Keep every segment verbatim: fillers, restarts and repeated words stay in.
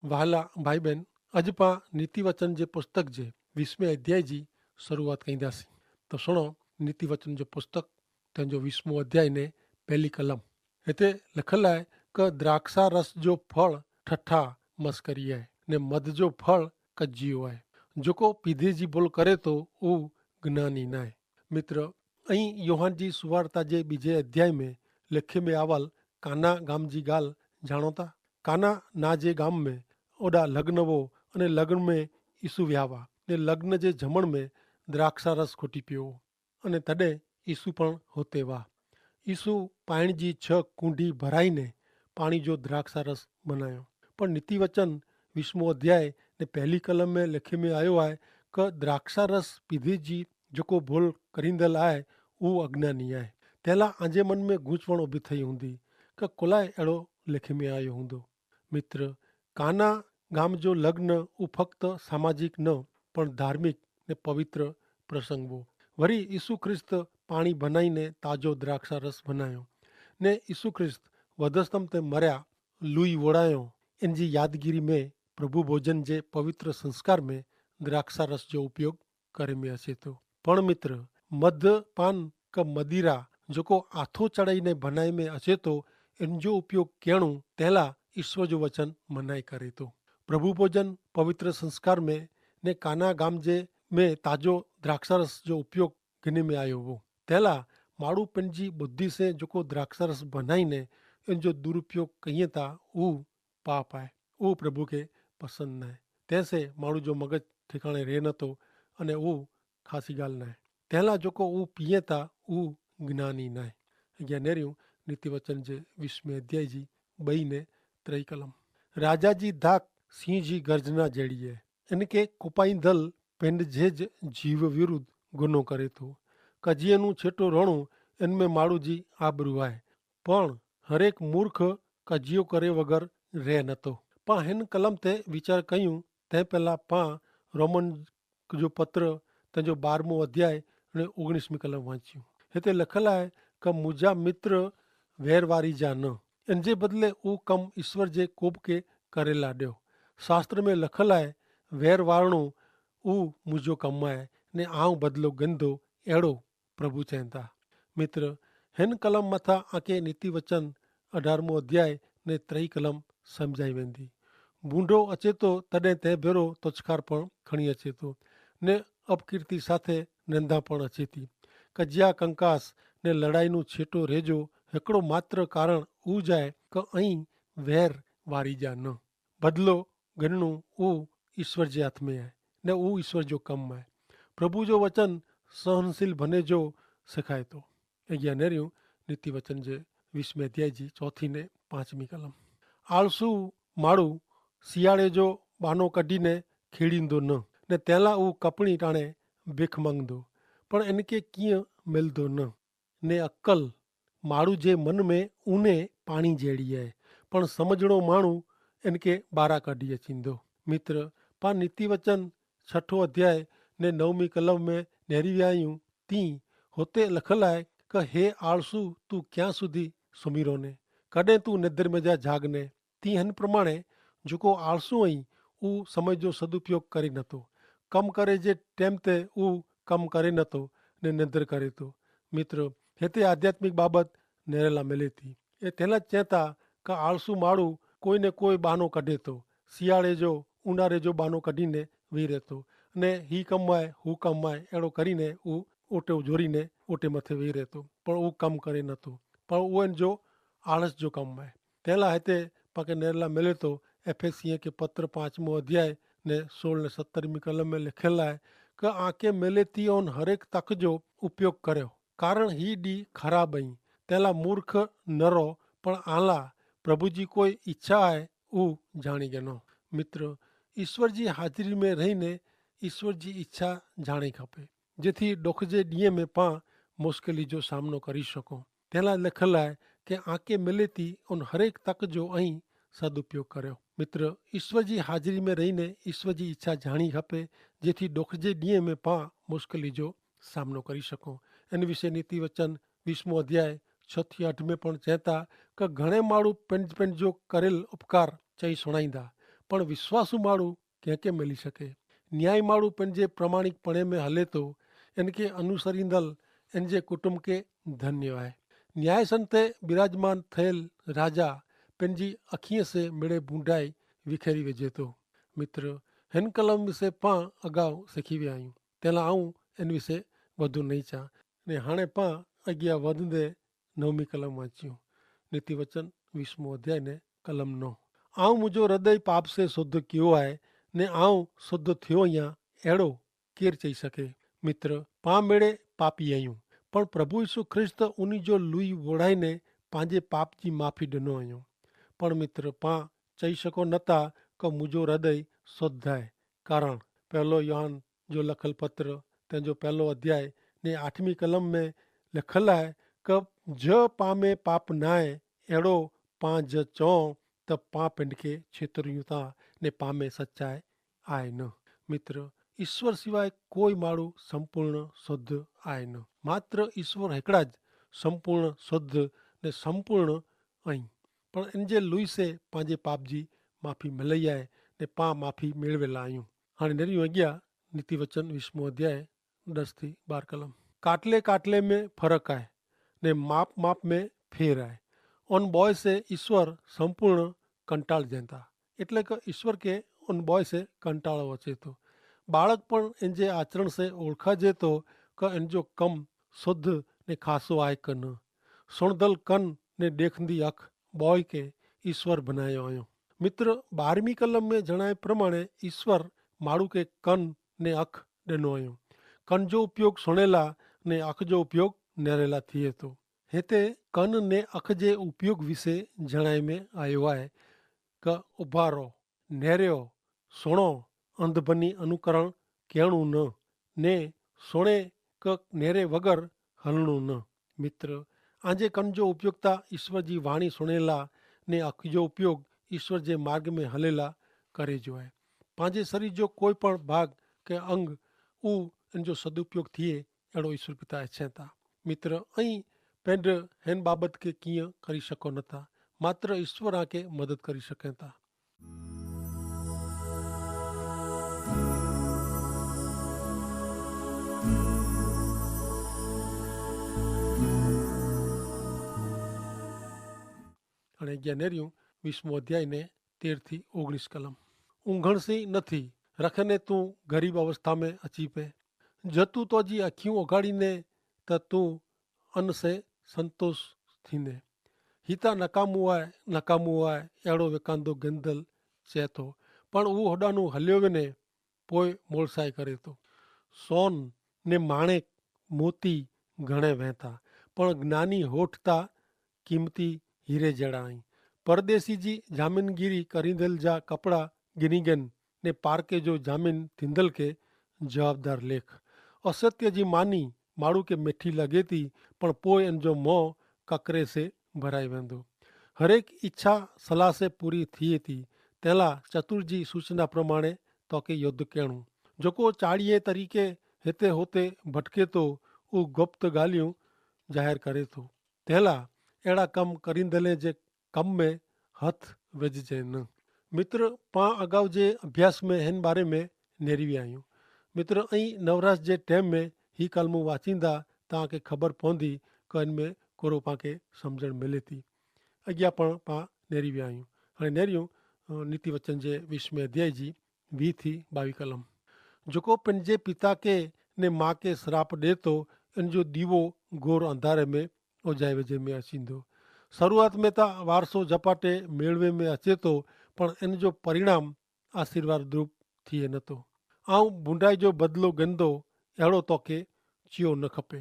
વહાલા ભાઈબેન, અજ પાં નીતિવચન જે પુસ્તક જે વીસ મેં અધ્યાય જી શરૂઆત કઈંદા સી. તો સુણો, નીતિવચન જો પુસ્તક તેનજો વીસ મોં અધ્યાય ને પહેલી કલમ. હેતા લખલ આય, કે દ્રાક્ષા રસ જો ફળ ઠઠા મસ કરી આય, ને મધ જો ફળ કજ્જિયો આય. જોકો પીધે જી ભૂલ કરે તો ઉહ જ્ઞાની નાય. મિત્ર, અહીં યોહાન જી સુવાર્તા જે બીજે અધ્યાય મેં લેખે મેં આવલ કાના ગામ જી ગાલ જાણોતા? કાના ના જે ગામ મેં ઓડા લગ્ન વો, અને લગ્ન મેં ઈસુ વ્યાવા, ને લગ્ન જે જમણ મેં દ્રાક્ષા રસ ખોટી પ્યો. અને તદે ઈસુ પણ હોતે વા. ઈસુ પાણી જી છ કૂંડી ભરાઈ ને પાણી જો દ્રાક્ષા રસ બનાયો. પણ નીતિવચન વીસ મોં અધ્યાય ને પહેલી કલમ મેં લેખે મેં આયો આય, કે દ્રાક્ષા રસ પીધે જી જોકો ભૂલ કરીંદલ આય ઉહ અજ્ઞાની આય. તેલા આજે મન મેં ગૂંચવણ ઉભી થઈ હુંદી, કે કોલાએ એડો લેખે મેં આયો હુંદો? મિત્ર, કાના ગામ જો લગ્ન ઉં ફક્ત સામાજિક ન, પણ ધાર્મિક ને પવિત્ર પ્રસંગ વો. વરી ઈસુ ખ્રિસ્ત પાણી ભનાઈ ને તાજો દ્રાક્ષા રસ ભનાયો, ને ઈસુ ખ્રિસ્ત વધસ્તંભ તે મર્યા, લુઈ વોડાયો, એન જી યાદગીરી મેં પ્રભુ ભોજન જે પવિત્ર સંસ્કાર મેં દ્રાક્ષા રસ જો ઉપયોગ કરે મેં અચેતો. પણ મિત્ર, મધ્યપાન કે મદિરા જોકો આથો ચડાઈ ને ભનાઈ મેં અચેતો, એન જો ઉપયોગ કેણું તેલા ઈસ્વર જો વચન મનાઈ કરેતો. પ્રભુ ભોજન પવિત્ર સંસ્કાર મેં ને કાના ગામ જે મેં તાજો દ્રાક્ષારસ જો ઉપયોગ ગિને મેં આયો હો. તેલા માડૂ પેનજી બુદ્ધિ સે જોકો દ્રાક્ષારસ ભનાઈ ને એન જો દુરુપયોગ કહિયે તા ઉહ પાપ આય. ઉહ પ્રભુ કે પસંદ નાય. તેસે માડૂ જો મગજ ઠિકાણે રહે નતો, અને ઉહ ખાસી ગાલ નાય. તેલા જોકો ઉહ પિયે તા ઉહ જ્ઞાની નાય. અગિયા નેર્યું નીતિવચન જે વિશ્વ મેં અધ્યાય જી બઈ ને ત્રય કલમ. રાજા જી ધાક સિંહ જી ગર્જના જેડી હૈ. એન કે કુપાઈ ધલ પેંડ જે જ જીવ વિરુદ્ધ ગુનો કરે તો. કજિયે નું છેટો રણું એન મેં માડૂ જી આબરૂ આય. પણ હરેક મૂર્ખ કજિયો કરે વગર રહે નતો. પાં હેન કલમ તે વિચાર કહ્યું, તે પહેલા પાં રોમન જો પત્ર તેનો બારમો અધ્યાય અને ઓગણીસમી કલમ વાંચ્યું. હેતે લખેલા હૈ કે મુજા મિત્ર વૈરવારી જા ન, એન જે બદલે ઉં કમ ઈસ્વર જે કોપ કે કરેલા દ્યો. શાસ્ત્ર મેં લખેલા હૈ, વૈરવારણો ઉં મુજો કમાય ને આઉં બદલો ગંધો એડો પ્રભુ ચેંતા. મિત્ર, હેન કલમ મતા આંકે નીતિવચન અઢારમો અધ્યાય ને ત્રય કલમ સમઝાઈ વેંદી. બૂંડો અચેતો તદે તે ભેરો તોછકાર પણ ખણી અચેતો ને અપકીર્તિ સાથે નેંધા પણ અચેતી. કજ્યા કંકાસ ને લડાઈનું છેટો રેજો હેકડો માત્ર કારણ ઉજાય કે અહીં વૈર વારી જા ન. બદલો ગનનું ઉં ઈસ્વર જે હાથ મેં હૈ, ને ઉં ઈસ્વર જો કમ હૈ. પ્રભુ જો વચન સહનશીલ ભને જો સિખાય તો. અજ્ઞા નેર્યું નીતિવચન જે વિશ્વ મેં અધ્યાય જી ચોથી ને પાંચમી કલમ. આળસુ માળું સિયાળે જો બાનો કઢી ને ખેડી દો ન, ને તેલા ઉં કપણી ટાણે ભીખ માંગ દો, પણ એનકે કિયા મેલ દો ન. ને અક્કલ માણુ જે મન મેં ઉને પાણી જેડી હૈ, પણ સમઝણો માણુ એનકે બારા કાઢી અચીંદો. મિત્ર, પા નીતિવચન છઠો અધ્યાય ને નવમી કલમ મેં નેરી વ્યાયું, તી હોતે લખલ હૈ કે હે આળસુ, તું ક્યાં સુધી સુમીરો ને? કદે તું નેદર મેં જા જાગ ને? તી હન પ્રમાણે જોકો આળસુ અહીં ઉ સમય જો સદુપયોગ કરી નતો. કમ કરે જે ટેમ તે ઉ કમ કરે નતો ને નેદર કરે તો. મિત્ર, હેતે આધ્યાત્મિક બાબત નેરેલા મેલે તી. એ તેલા ચેતા કે આળસુ માળુ કોઈ ને કોઈ બહાનો કઢે તો. સિયાળે જો ઉનારે જો બહાનો કઢી ને વી રહેતો, ને હી કમાય હુ કમાય એડો કરી ને ઉ ઓટે ઉજોરી ને ઓટે મતે વી રહેતો. પણ ઉ કમ કરે નતો, પણ ઉ એન જો આળસ જો કમાય. તેલા હેતે પાકે નેરેલા મેલે તો. એફેસિયે કે પત્ર પાંચમો અધ્યાય ને સોળ ને સત્તરમી કલમ મેં લેખેલા હૈ કે આંકે મેલે તી ઓન હરેક તક જો ઉપયોગ કર્યો, કારણ હી દી ખરાબ અહીં. તેલા મૂર્ખ નરો પણ આલા પ્રભુ જી કોઈ ઇચ્છા હૈ ઉ જાણી ગનો. મિત્ર, ઇશ્વર જી હાજરી મેં રહી ને ઇશ્વર જી ઇચ્છા જાણી ખપે, જેથી ડોખજે દિયે મેં પા મુશ્કેલી જો સામનો કરી શકો. તેલા લેખલ આય કે આંકે મિલેતી ઉન હરેક તક જો અહીં સદુપયોગ કર્યો. મિત્ર, ઈસ્વર જી હાજરી મેં રહી ને ઈસ્વર જી ઇચ્છા જાણી ખપે, જેથી ડોખજે દિયે મેં પા મુશ્કેલી જો સામનો કરી શકો. એન વિશે નીતિ વચન વીસમો અધ્યાય છ થી આઠ મેં પણ ચેતા કે ઘણે માળુ પેંજ પેંજ જો કરેલ ઉપકાર ચહી સુણાઈદા, પણ વિશ્વાસુ માણુ કેંકે મેલી શકે? ન્યાયી માણુ પેનજે પ્રમાણિક પણે મેં હલે તો એનકે અનુસરીંદલ એનજે કુટુંબ કે ધન્ય આય. ન્યાયસન તે બિરાજમાન થયેલ રાજા પેનજી અખીએ સે મેળે ભૂંડાઈ વિખેરી વેજે તો. મિત્ર, હેન કલમ વિશે પાં અગાઉ શીખી વ્યા આયું. તેલા આઉં એન વિશે વધુ નહીં ચા. ને હાણે પાં અગિયા વધુ દે નવમી કલમ વાંચ્યું. નીતિવચન વીસમો અધ્યાય ને કલમ નવ. આઉં મુજો હૃદય પાપ સે શુદ્ધ કિયો આય, ને આઉં શુદ્ધ થયો યા એડો કેર ચહી શકે? મિત્ર, પાં મેળે પાપી આયું, પણ પ્રભુ ઈસુ ખ્રિસ્ત ઉની જો લુઈ વોડાઈ ને પાંજે પાપ જી માફી ડનો આયું. પણ મિત્ર, પાં ચહી શકો નતા કે મુજો હૃદય શુદ્ધ આય. કારણ, પહેલો યોહાન જો લખલ પત્ર, તેનો પહેલો અધ્યાય ને આઠમી કલમ મેં લખલ આય કે, જો પામે પાપ નાય એડો પાં જ ચો, તો પાં પેંડકે છેતર્યું તા ને પામે સચ્ચાઈ આય ન. મિત્ર, ઈસ્વર સિવાય કોઈ માણુ સંપૂર્ણ શુદ્ધ આય ન. માત્ર ઈસ્વર હેકડા જ સંપૂર્ણ શુદ્ધ ને સંપૂર્ણ અહીં. પણ એન જે લુઈ સે પાંજે પાપ જી માફી મલઈ આય ને પાં માફી મેળવેલા આયું. હાણે નર્યું અગિયા નીતિવચન વીસમો અધ્યાય દસ થી બાર કલમ. કાટલે કાટલે મેં ફરક આય ને માપ માપ મેં ફેર આય. અન બોય સે ઈસ્વર સંપૂર્ણ કંટાળ જેતા, એટલે કે ઈસ્વર કે અન બોય સે કંટાળો વચે તો. બાળક પણ એન જે આચરણ સે ઓળખા જેતો કે એન જો કમ શુદ્ધ ને ખાસો આય કે ન. સુણદલ કન ને દેખંદી અખ બોય કે ઈસ્વર ભનાયો આયો. મિત્ર, બારમી કલમ મેં જણાય પ્રમાણે ઈસ્વર માડૂ કે કન ને અખ ડેનો આયો. કન જો ઉપયોગ સુણેલા ને અખ જો ઉપયોગ નેરેલા થિયે તો. હેતે કન ને અખ જે ઉપયોગ વિશે જણાય મેં આયો આય કે ઉભારો, નેર્યો, સુણો, અંધભની અનુકરણ કહેણું ન, ને સુણે કે નેરે વગર હલણું ન. મિત્ર, આજે કન જો ઉપયોગતા ઈસ્વર જી વાણી સુણેલા ને અખ જો ઉપયોગ ઈસ્વર જે માર્ગ મેં હલેલા કરે જો આય. પાંજે સરી જો કોઈ પણ ભાગ કે અંગ ઉ એન જો સદુપયોગ થિયે એડો ઈસ્વર પિતા એચ્છે તા. મિત્ર, અહીં પેંડ હેન બાબત કે કિયા કરી શકો નતા. માત્ર ઈસ્વર આકે મદદ કરી શકે તા. અને જ્ઞાનેરિયું વીસમો અધ્યાય ને તેર થી ઓગણીસ કલમ. ઊંઘણ સી નથી રખને તું ગરીબ અવસ્થા મેં અચી પે. જતું તોજી અખ્યું ઓગાડીને તો તું અન સે સંતોષ થીને. હિતા નકામુઆય નકામુઆય એડો વેકાંદો ગેંદલ ચેતો. પણ ઉં હોડાનું હલ્યો વેને પોય મોલસાઈ કરે તો. સોન ને માણેક મોતી ઘણે વહેતા, પણ જ્ઞાની હોઠતા કિંમતી હીરે જેડા અહીં. પરદેશી જી જામીનગીરી કરીંદલ જા કપડા ગિનીગન ને પાર્કે જો જામીન થીંદલ કે જવાબદાર લેખ. અસત્ય જી માની માડૂ કે મેઠી લગેતી, પણ પોય એન જો મોં કકરે સે ભરાઈ વેંદો. હરેક ઇચ્છા સલાહ સે પૂરી થિયેતી. તેલા ચતુર જી સૂચના પ્રમાણે તોકે યોદ્ધ કહેણું. જોકો ચાળીએ તરીકે હેતે હોતે ભટકે તો ઉં ગોપ્ત ગાલિયું જાહેર કરે તો. તેલા એડા કમ કરીંદલે જે કમ મેં હત વેજજે ન. મિત્ર, પાં અગાઉ જે અભ્યાસ મેં હેન બારે મેં નેરવી આયું. મિત્ર, અહીં નવરાશ જે ટેમ મેં હી કલમું વાંચીંદા, તા કે ખબર પોંધી કે એન મેં કોરો પાં કે સમઝણ મેલેતી. અગિયા પણ પાં નેરવી આયું. અને નેર્યું નીતિવચન જે વિશ્વ મેં અધ્યાય જી વી થી બાવી કલમ. જોકો પન જે પિતા કે ને મા કે શ્રાપ દેતો, એન જો દીવો ગોર અંધારે મેં ઓજાય વજે મેં અચીંદો. શરૂઆત મેં તા વારસો જપાટે મેળવે મેં અચેતો, પણ એન જો પરિણામ આશીર્વાદ રૂપ થિયે નતો. આઉં ભૂંડાઈ જો બદલો ગંદો એડો તોકે ચિયો ન ખપે.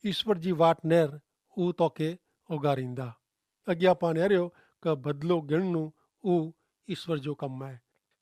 ઈશ્વર જી વાટ નેર ઉં તોકે ઓગારીંદા. અજ્ઞાપાન એર્યો કે બદલો ગિણનું ઉં ઈશ્વર જો કમ આય.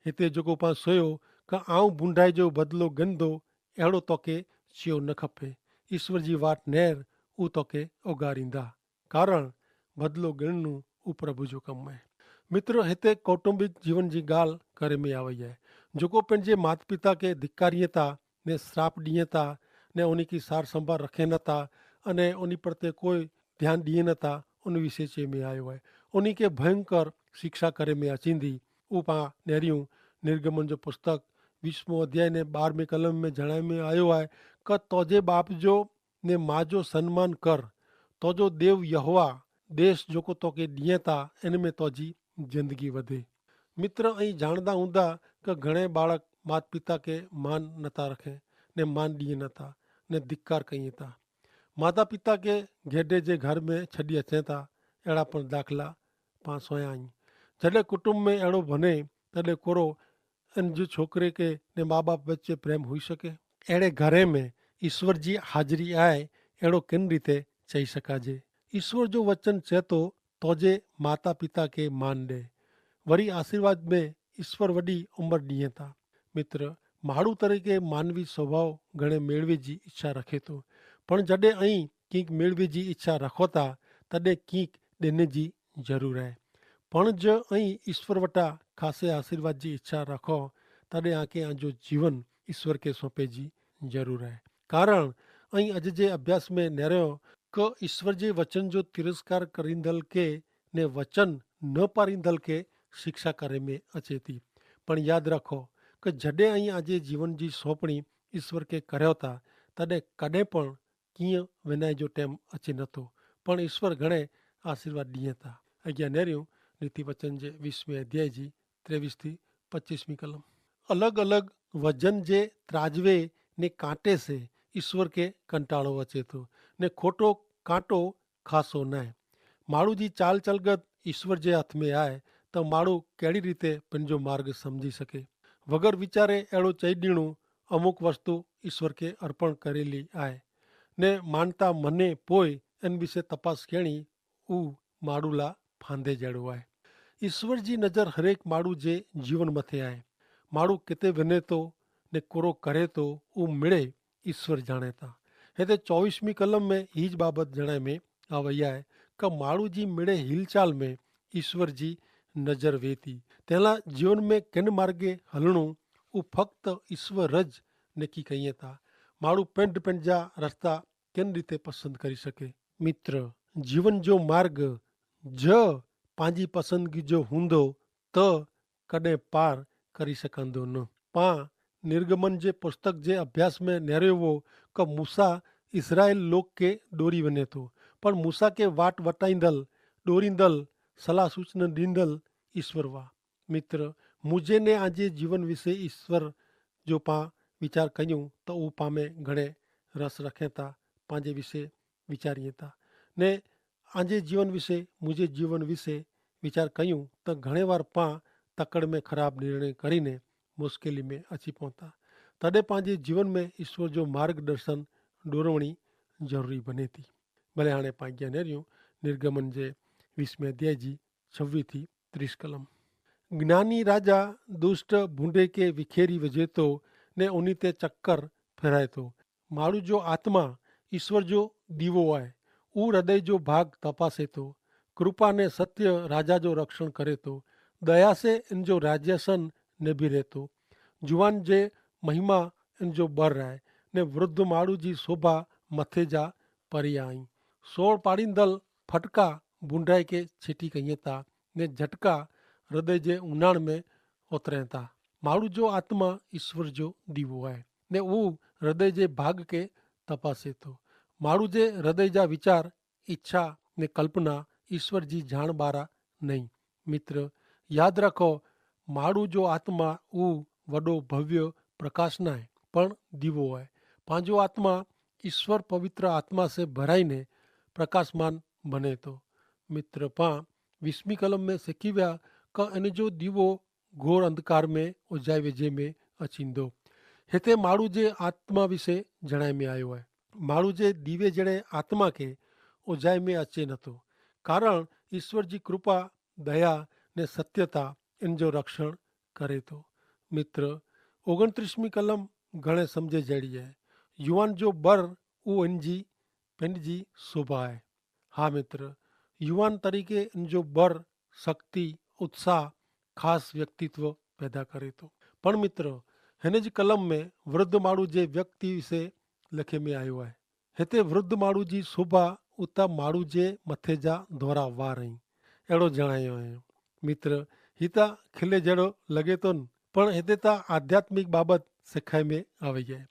હેતે જોકો પાં સોયો કે આઉં ભૂંડાઈ જો બદલો ગિણદો એડો તોકે ચિયો ન ખપે. ઈશ્વર જી વાટ નેર ઉં તોકે ઓગારીંદા. કારણ બદલો ગિણનું ઉં પ્રભુ જો કમ આય. મિત્ર, હેતે કૌટુંબિક જીવન જી ગાલ કરે મેં આવે આય. જોકો પેનજે માતપિતા કે ધિક્કારિયે તા ને શ્રાપ દિયે તા ને ઉની કી સારસંભાર રખે નતા અને ઉની પ્રત્યે કોઈ ધ્યાન દિયે નતા, ઉન વિશે ચે મેં આયો આય. ઉની કે ભયંકર શિક્ષા કરે મેં અચીંદી. પા નેર્યું. નિર્ગમન જો પુસ્તક વિશ્વ અધ્યાય ને બાર મેં કલમ મેં જણાય મેં આયો હૈ, કે તોજે બાપ જો ને મા જો સન્માન કર, તોજો દેવ યહોવા દેશ જોકો તોકે દિયે તા એન મેં તોજી જિંદગી વધે. મિત્ર, અહીં જાણદા હુંદા કે ઘણે બાળક માત પિતા કે માન નતા રખે, ને માન દિયે નતા, ને ધિક્કાર કહિયે તા. માતા પિતા કે ઘેડે જે ઘર મેં છડી અચેતા એડા પણ દાખલા પાં સોયા અહીં. જડે કુટુંબ મેં એડો ભને તદે કોરો અન જો છોકરે કે ને મા બાપ વચ્ચે પ્રેમ હુઈ શકે? એડે ઘરે મેં ઈસ્વર જી હાજરી આય એડો કેન રીતે ચાહી શકાજે? ઈસ્વર જો વચન ચેતો, તોજે માતા પિતા કે માન દે. વરી આશીર્વાદ મેં ઈસ્વર વડી ઉમર દિયે તા. મિત્ર, માડૂ તરીકે માનવી સ્વભાવ ઘણે મેળવી જી ઇચ્છા રખે તો, પણ જડે અહીં કિંક મેળવી જી ઇચ્છા રખો તા તદે કિંક દેને જી જરૂર હૈ. પણ જ અહીં ઇશ્વર વટા ખાસે આશીર્વાદ જી ઇચ્છા રખો, તદે આંકે આંજો જીવન ઇશ્વર કે સોંપે જી જરૂર હૈ. કારણ અહીં અજ જે અભ્યાસ મેં નેર્યો કે ઇશ્વર જે વચન જો તિરસ્કાર કરીંદલ કે ને વચન ન પારીંદલ કે શિક્ષા કરે મેં અચેતી. પણ યાદ રાખો કે જડે અહીં આજે જીવન જી સોંપણી ઇશ્વર કે કર્યો તા, તદે કદે પણ કિયા વેનાઈ જો ટેમ અચે નતો, પણ ઇશ્વર ઘણે આશીર્વાદ દિયે તા. અજ્ઞા નેર્યું નીતિ વચન જે વીસ મેં અધ્યાય જી ત્રેવીસ થી પચ્ચીસ મી કલમ. અલગ અલગ વજન જે ત્રાજવે ને કાંટે સે ઇશ્વર કે કંટાળો અચે તો, ને ખોટો કાંટો ખાસો નાય. માડૂ જી ચાલ ચલગત ઇશ્વર જે હાથ મેં આય, તો માડૂ કેડી રીતે પેનજો માર્ગ સમઝી શકે? વગર વિચારે એડો ચૈદિણું અમુક વસ્તુ ઇશ્વર કે અર્પણ કરેલી આય, ને માનતા મને પોય એન વિશે તપાસ કેણી ઉ માડૂલા ફાંધે જેડો આય. ઇશ્વર જી નજર હરેક માડૂ જે જીવન મતે આય. માડૂ કેતે વેને તો ને કોરો કરે તો ઉ મિડે ઇશ્વર જાણે તા. હેતે ચોવીસ મી કલમ મેં હી જ બાબત જણાય મેં આવયા હૈ, કે માડૂ જી મિડે હિલચાલ મેં ઇશ્વર જી નજર વેતી. તેલા જીવન મેં કેન માર્ગે હલણું ઉ ફક્ત ઇશ્વર જ નેકી કહિયે તા. માડૂ પેંડ પેંડ જા રસ્તા કેન રીતે પસંદ કરી શકે? મિત્ર, જીવન જો માર્ગ જ પાંજી પસંદગી જો હુંદો તો કદે પાર કરી સકાંદો ન. પા નિર્ગમન જે પુસ્તક જે અભ્યાસ મેં નેરેવો કે મૂસા ઇસરાયેલ લોક કે ડોરી વને તો, પણ મૂસા કે વાટ વટાઈંદલ, ડોરીંદલ, સલાહ સૂચન દીંદલ ઇશ્વર વા. મિત્ર, મુઝે ને આજે જીવન વિશે ઇશ્વર જો પા વિચાર કહ્યું તો ઉપામે ઘણે રસ રખેતા, પાંજે વિશે વિચારિયે તા. ને આજે જીવન વિશે મુઝે જીવન વિશે વિચાર કહ્યું તો ઘણે વાર પા તકડ મેં ખરાબ નિર્ણય કરીને મુશ્કેલી મેં અચી પહોંચતા. તદે પાંજે જીવન મેં ઇશ્વર જો માર્ગદર્શન ડોરવણી જરૂરી બને તી. ભલે હાણે પાંજ્ઞા નેર્યું નિર્ગમન જે વીસ મેં અધ્યાય જી છવ્વી થી ત્રીસ કલમ. જ્ઞાની રાજા દુષ્ટ ભૂંડે કે વિખેરી વજેતો ને ઉની તે ચક્કર ફેરાયતો. માડૂ જો આત્મા ઇશ્વર જો દીવો આય. ઉ હૃદય જો ભાગ તપાસેતો. કૃપા ને સત્ય રાજા જો રક્ષણ કરેતો. દયા સે ઇન જો રાજ્યાસન નેભી રહેતો. જુવાન જે મહિમા ઇન જો બર આય. ને વૃદ્ધ માડૂ જી શોભા મથે જા પરી આઈ. સોળ પાડી દલ ફટકા ભૂંડાઈ કે છેટી કહિયે તા, ને ઝટકા હૃદય જે ઉનાણ મેં ઓતરે તા. માડૂ જો આત્મા ઇશ્વર જો દીવો આય, ને ઉ હૃદય જે ભાગ કે તપાસે તો. માડૂ જે હૃદય જા વિચાર, ઇચ્છા ને કલ્પના ઇશ્વર જી જાણ બારા નહીં. મિત્ર, યાદ રાખો, માડૂ જો આત્મા ઉ વડો ભવ્ય પ્રકાશ નાય, પણ દીવો આય. પાંજો આત્મા ઇશ્વર પવિત્ર આત્મા સે ભરાઈ ને પ્રકાશમાન બને તો. મિત્ર, પાં વીસમી કલમ મેં સિખી વ્યા કે અને જો દીવો ઘોર અંધકાર મેં ઉજાઈ વેજે મેં અચીંદો. હેતે માડૂ જે આત્મા વિશે જણાઈ મેં આયો હૈ. માડૂ જે દીવે જેણે આત્મા કે ઉજાઈ મેં અચે નતો, કારણ ઇશ્વર જી કૃપા, દયા ને સત્યતા એન જો રક્ષણ કરે તો. મિત્ર, ઓગણત્રીસમી કલમ ઘણે સમઝે જેડી હૈ. યુવાન જો બર ઉ એન જી પેન જી શોભા હૈ. હા મિત્ર, યુવાન તરીકે જો બર, શક્તિ, ઉત્સાહ, ખાસ વ્યક્તિત્વ પેદા કરે તો. પણ મિત્ર, હેને જ કલમ મેં વૃદ્ધ માડૂ જે વ્યક્તિ વિશે લખે મેં આયો હૈ. હેતે વૃદ્ધ માડૂ જી શોભા ઉતા માડૂ જે મથે જા ધોરા વાર હૈં એડો જણાયો હૈ. મિત્ર, હી તા ખિલે જેડો લગે તો ન, પણ હેતે તા આધ્યાત્મિક બાબત સિખાઈ મેં આવે હૈ.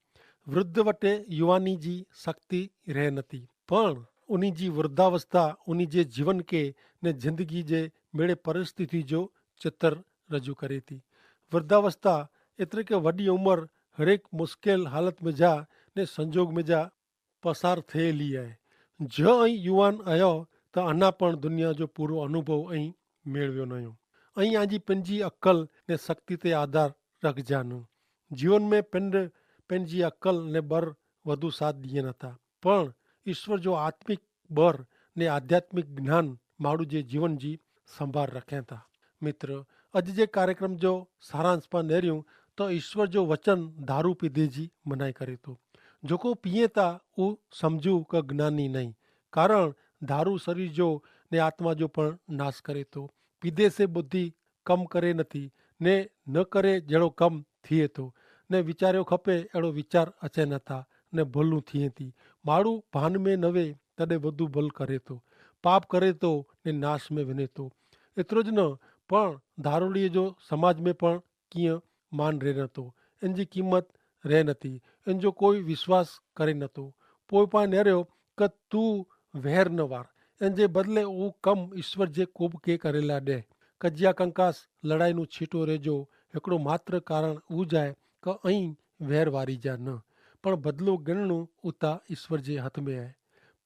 વૃદ્ધ વટે યુવાની જી શક્તિ રહે નથી, પણ ઉની જી વૃદ્ધાવસ્થા ઉની જે જીવન કે ને જિંદગી જે મેળે પરિસ્થિતિ જો ચિત્ર રજૂ કરે થી. વૃદ્ધાવસ્થા એતરે કે વડી ઉમર હરેક મુશ્કેલ હાલત મેં જા ને સંજોગ મેં જા પસાર થયેલી આય. જો અહીં યુવાન આયો તો અના પણ દુનિયા જો પૂરો અનુભવ અહીં મેળવ્યો નયો. અહીં આજી પંજી અક્કલ ને શક્તિ તે આધાર રખજા ન. જીવન મેં પંડ પંજી અક્કલ ને બર વધુ સાથ દિયે નતા, પણ ઈશ્વર જો આત્મિક બર ને આધ્યાત્મિક જ્ઞાન માણુ જે જીવન જી સંભાર રખે થા. મિત્ર, અજ જે કાર્યક્રમ જો સારાંશ પા નેર્યું તો ઈશ્વર જો વચન ધારૂ પીધે જી મનાઈ કરે તો. જોકો પીએ તા ઉ સમઝુ કે જ્ઞાની નહીં, કારણ ધારૂ શરીર જો ને આત્મા જો પણ નાશ કરે તો. પીધે સે બુદ્ધિ કમ કરે નથી, ને ન કરે જેડો કમ થિયે તો, ને વિચાર્યો ખપે એડો વિચાર અચે નથા, ને ભલનું થિયે તી. માણુ ભાન મેં નવે તદે વધુ ભલ કરે તો, પાપ કરે તો, ને નાશ મેં વિને તો. એતરો જ ન, પણ ધારુડીએ જો સમાજ મેં પણ કિયા માન રહે નતો, એન જી કિંમત રહે નથી, એન જો કોઈ વિશ્વાસ કરે નતો. પોય પા નેર્યો કે તું વહેર ન વાર, એન જે બદલે ઉં કમ ઈશ્વર જે કોબ કે કરેલા દે. કજ્યા કંકાસ લડાઈનું છીટો રહેજો, હેકડો માત્ર કારણ ઉં જાય કે અહીં વહેર વારી જા ન, પણ બદલો ગણનું ઉતા ઈશ્વર જે હાથ મેં આય.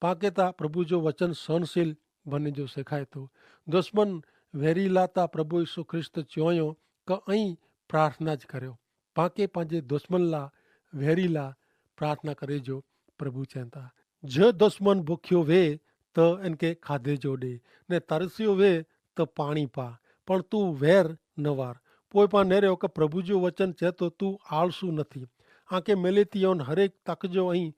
પાંકે તા પ્રભુ જો વચન સહનશીલ બને જો સેખાય તો. દુશ્મન વહેરી લા તા પ્રભુ ઈસુ ખ્રિસ્ત ચોયો કે અહીં પ્રાર્થના જ કર્યો. પાંકે પાંજે દુશ્મન લા વહેરી લા પ્રાર્થના કરે જો પ્રભુ ચેતા. જો દુશ્મન ભુખ્યો વે તો એનકે ખાધે જો દે, ને તરસ્યો વે તો પાણી પા, પણ તું વહેર ન વાર. પોય પા નેરે કે પ્રભુ જો વચન ચેતો તું આળસુ નથી. આંકે મેલેતી અન હરેક તક જો અહીં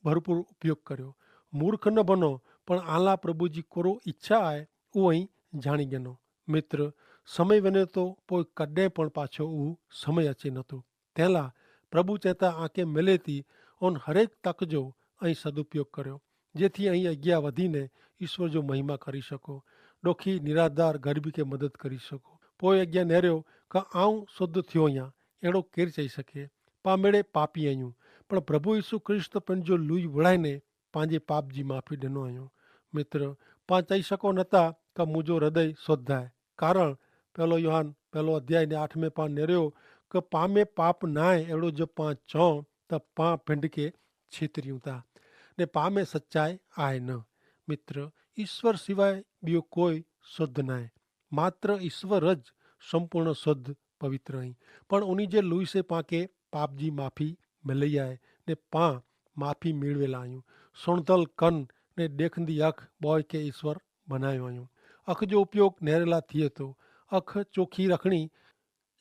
ભરપૂર ઉપયોગ કર્યો. મૂર્ખ ન બનો, પણ આલા પ્રભુ જી કોરો ઇચ્છા આય ઉ અહીં જાણી ગનો. મિત્ર, સમય વને તો પોય કદે પણ પાછો ઉ સમય અચે નતો. તેલા પ્રભુ ચેતા આંકે મેલેતી અન હરેક તક જો અહીં સદુપયોગ કર્યો, જેથી અહીં અજ્ઞા વધીને ઈશ્વર જો મહિમા કરી શકો, ડોખી નિરાધાર ગરીબી કે મદદ કરી શકો. પોય અજ્ઞા નેર્યો કે આઉં શુદ્ધ થયો યા એડો કેર ચાઈ શકે? પામેડે પાપી અયું, પણ પ્રભુ ઈસુ ખ્રિસ્ત પણ જો લુઈ વડાઈ ને પાંજે પાપ જી માફી ડેનો અયો. મિત્ર, પાં ચાઈ શકો નતા કે મુજો હૃદય શુદ્ધ આય, કારણ પહેલો યોહાન પહેલો અધ્યાય ને આઠમે પાં નેર્યો કે પામે પાપ નાય એડો જો પાં ચો તો પાં ભિંડ કે છીતર્યું તા, ને પામે સચ્ચાઈ આય ન. મિત્ર, ઈસ્વર સિવાય બિયો કોઈ શુદ્ધ નાય. માત્ર ઈસ્વર જ સંપૂર્ણ શુદ્ધ પવિત્ર અહીં. પણ ઉની જે લુઈ સે પાંકે પાપ જી માફી મિલઈ આય, ને પાં માફી મેળવેલા આયું. સુણધલ કન ને દેખંદી અખ બોય કે ઈસ્વર બનાયો આયું. અખ જો ઉપયોગ નેરેલા થિયે તો. અખ ચોખી રખણી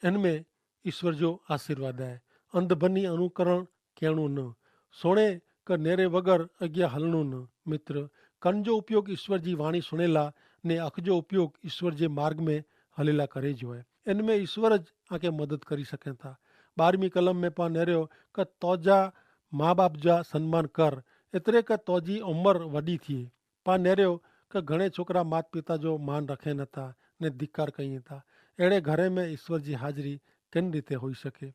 એન મેં ઈસ્વર જો આશીર્વાદ આય. અંધભની અનુકરણ કહેણું ન, સોણે કે નેરે વગર અજ્ઞા હલણું ન. મિત્ર, કન જો ઉપયોગ ઈસ્વર જી વાણી સુણેલા ને અખ જો ઉપયોગ ઈસ્વર જે માર્ગ મેં હલેલા કરે જો હૈ. એન મેં ઈસ્વર જ આકે મદદ કરી સકે થા. બારમી કલમ મેં પા નેર્યો કે તોજા મા બાપ જા સન્માન કર, એતરે કે તોજી ઉમર વડી થિયે. પા નેર્યો કે ઘણે છોકરા માત પિતા જો માન રખે નતા ને ધિક્કાર કઈ થા. એડે ઘરે મેં ઈસ્વર જી હાજરી કેન રીતે હોઈ શકે?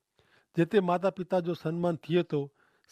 જેતે માતા પિતા જો સન્માન થિયે તો,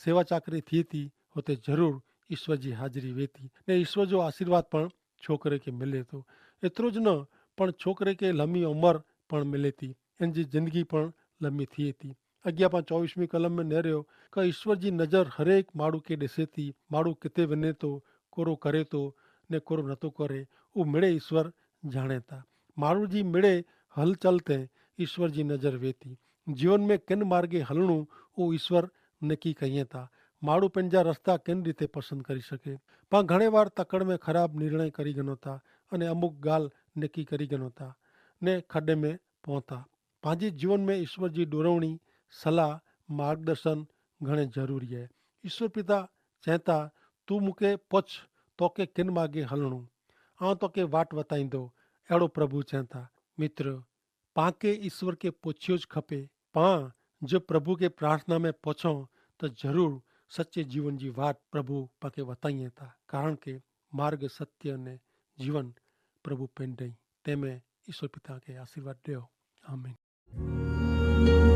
સેવા ચાકરી થિયે તી, હોતે જરૂર ઈસ્વર જી હાજરી વેતી ને ઈસ્વર જો આશીર્વાદ પણ છોકરે કે મિલે તો. એતરો જ ન, પણ છોકરે કે લમી ઉમર પણ મિલે તી, એન જી જિંદગી પણ લમી થિયે તી. અગિયા પા ચોવીસમી કલમ મેં નેર્યો કે ઈસ્વર જી નજર હરેક માડૂ કે દેસે તી. માડૂ કિતે વેને તો, કોરો કરે તો ને કોરો નતો કરે, ઉં મિડે ઈસ્વર જાણે તા. માડૂ જી મિડે હલચલ તે ઈસ્વર જી નજર વેતી. જીવન મેં કેન માર્ગે હલણું ઉં ઈસ્વર નકી કહિયે તા. માડૂ પેનજા રસ્તા કેન રીતે પસંદ કરી શકે? પા ઘણે વાર તકડ મેં ખરાબ નિર્ણય કરી ગનો તા, અને અમુક ગાલ નકી કરી ગનો તા ને ખડે મેં પોતા. પાંજી જીવન મેં ઈસ્વર જી ડોરવણી, સલાહ, માર્ગદર્શન ઘણે જરૂરી હૈ. ઈસ્વર પિતા ચેતા, તું મુકે પછ, તોકે કિન માગે હલણું, આઉં તોકે વાટ વતાઈંદો. એડો પ્રભુ ચેતા. મિત્ર, પાંકે ઈસ્વર કે પછ્યો જ ખપે. પાં જો પ્રભુ કે પ્રાર્થના મેં પછો, તો જરૂર સચ્ચે જીવન જી વાટ પ્રભુ પાંકે વતાઈ થા. કારણ કે માર્ગ સત્ય અને જીવન પ્રભુ પેંડઈ. તેમે ઈસવ પિતા કે આશીર્વાદ દેવ. આમીન.